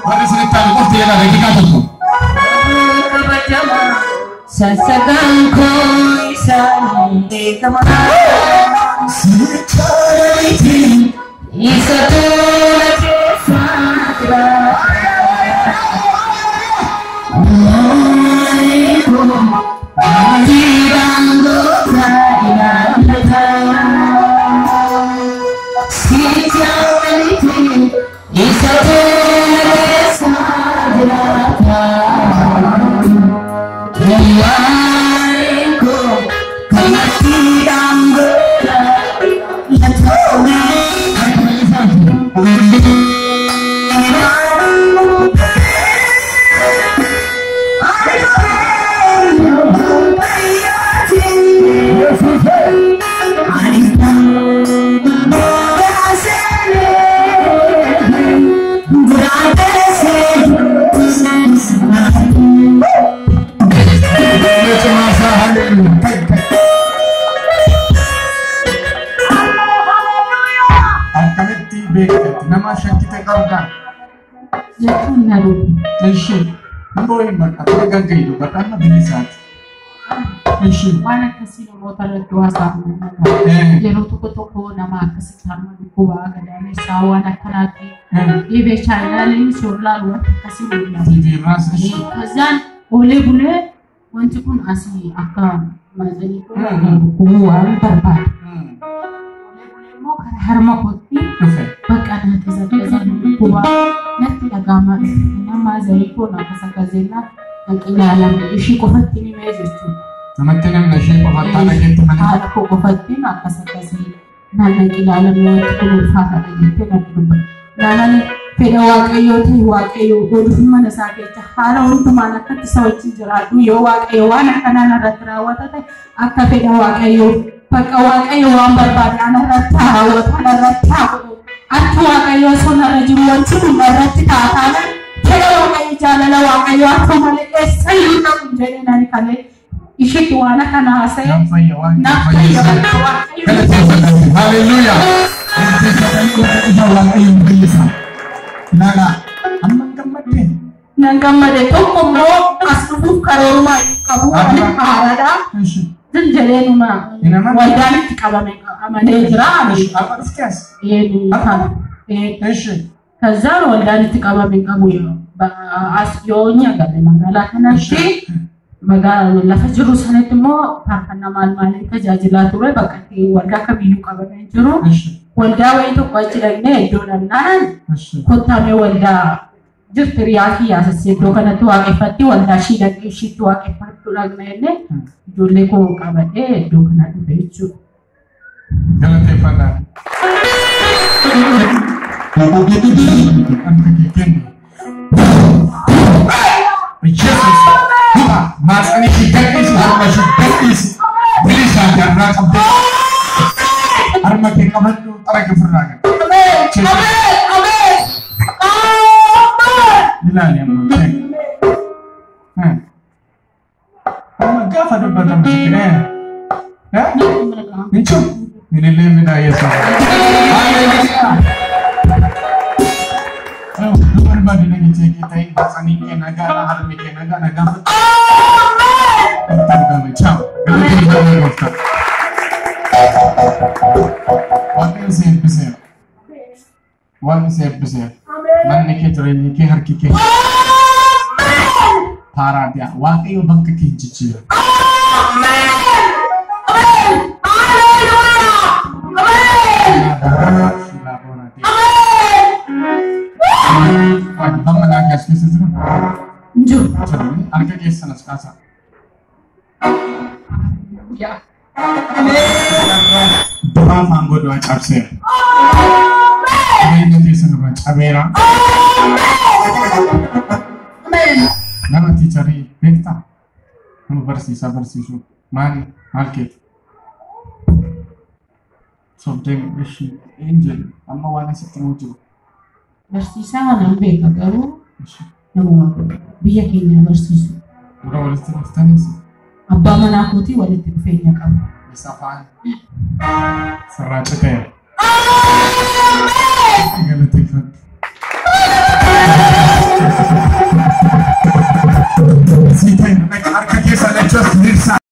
Warri isinitti aanu qofti jedha daqiiqaa tokko. Sasagaan koo isaan beekamaa isa tola keessaa jira. Isa tola keessaa jiraata. Akkamitti beektetti nama shakkite qabdaa? Jechuun na dhufu. Ishi hin bakka ture gaggeessu bakka amma bilisaati. Ishi Waan akkasii namoota irratti haasa'amu yeroo tokko tokko nama akkasitti harma dhukkubaa gadameessaa waan akkanaatti dhibee chaayinaaleen soorlaan waan akkasii mul'ata. TV irraas ishi. Kazaan oolee bulee wanti kun asii akka maazanii kun dhukkubuu waan barbaada. Oolee bulee immoo karaa harma kootti Dhufe. bakka natti zaqqazan dhukkubaa natti dhaga'amaa dhufe. Nama maazanii kun akkas akkas jennaan ilaalame ishii qofatti ni mee jechuudha. Namatti namni ishee qofattaa dhageetti malee. Haadha koo qofattiin akkas akkasii naannoo ilaalame wanti kun ulfaataadha jettee natti dubbata. Naannoo fedha waaqayyoo ta'e waaqayyoo godhuuf mana isaa keessa haala hundumaan akkatti isa wajjin jiraadhu yoo waaqayyo waan akkanaa narratti raawwata ta'e akka fedha waaqayyoo bakka waaqayyo waan barbaade anarratti haa raawwatu anarratti haa godhu. Akka waaqayyoo osoo narra jiru wanti kun narratti taataana fedha waaqayyo jaalala waaqayyoo akka malee eessayyuu ta'u hin jedhee nani kalee isheetti waan akkana haasa'e. Naaf fayya waan Naaf fayya bakka waaqayyo. Galateeffadhaa. Haleluuyaa. Galateeffadhaa waaqayyo bilisa. Ilaalaa amma hin gammaddee. Nan gammade tokko immoo as dhufuuf karoorumaa hin qabu ani haaraadha. Ishi. Zin jedhee numa Hin amanne? waldaan itti qabame amanee jira. Ishi amma dhuftee as. Ishi. Kazaan waldaan itti qabame qabu as yoo nyaagame magaalaa kanatti magaalaa lafa jiru sanatti immoo faarfannaa maal maaliin tajaajilaa ture bakka itti waldaa kamiyyuu qabamee jiru. Ishi. Waldaa wayii tokko achi dhaqnee iddoo dhaqnaan Ishi. kottaamee waldaa jirti riyaa kiyyaasas iddoo kanatti waaqeffatti waldaa ishii dhaqee ishiitti waaqeffattu dhaqna jennee ijoollee koo qabadhee iddoo kana dhufe jechuudha. Galateeffadhaa. Harka kee kenni. Yesuus. Maatsanii ishii gadhiisi harma ishii gadhiisi. Bilisaan jarraa qabdee. Harma kee qabadhu xaraga ofirraa gad. Ameen! Ameen! Ameen! Ameen! Ilaali amma. Amma gaafa dubbatamu sitti. Hin jiru. Minillee midhaa Yesuus. Haleluuyaa. Nu barbaade nagicha kee ta'e maatsanii kee nagaadha harmi kee nagaa nagaa itti argame. Ciao. Galateeffadhaa gooftaa. Waaqayyo si eebbiseera. Waaqni si eebbiseera. Manni kee jireenyi kee harki kee paaraadiyaa. Waaqayyo bakka kee jijjiira. Ameen! Ameen! Haleluuyaa! Ameen! Ameen! Abbaan manaa kee as keessa jira? Hin jiru. Harka keessan as kaasaa. Yaa. Duraa maangoo du'aa cabseera. Jireenya keessan irraa cabeera. Ameen! Nama tiicharii beektaa? Nama barsiisaa barsiisu maali maal keeti? Sobdee ishii hin jedhu amma waan asitti nuu jiru. Barsiisaa nan beeka garuu Ishii namuma biyya keenya barsiisu. dura walitti dhuftanis Abbaa manaa kootii walitti dhufeenya qaba. isa afaan sirraa citeera. Galateeffadhu. Sii ta'e harka keessa lachuu as diriirsaa.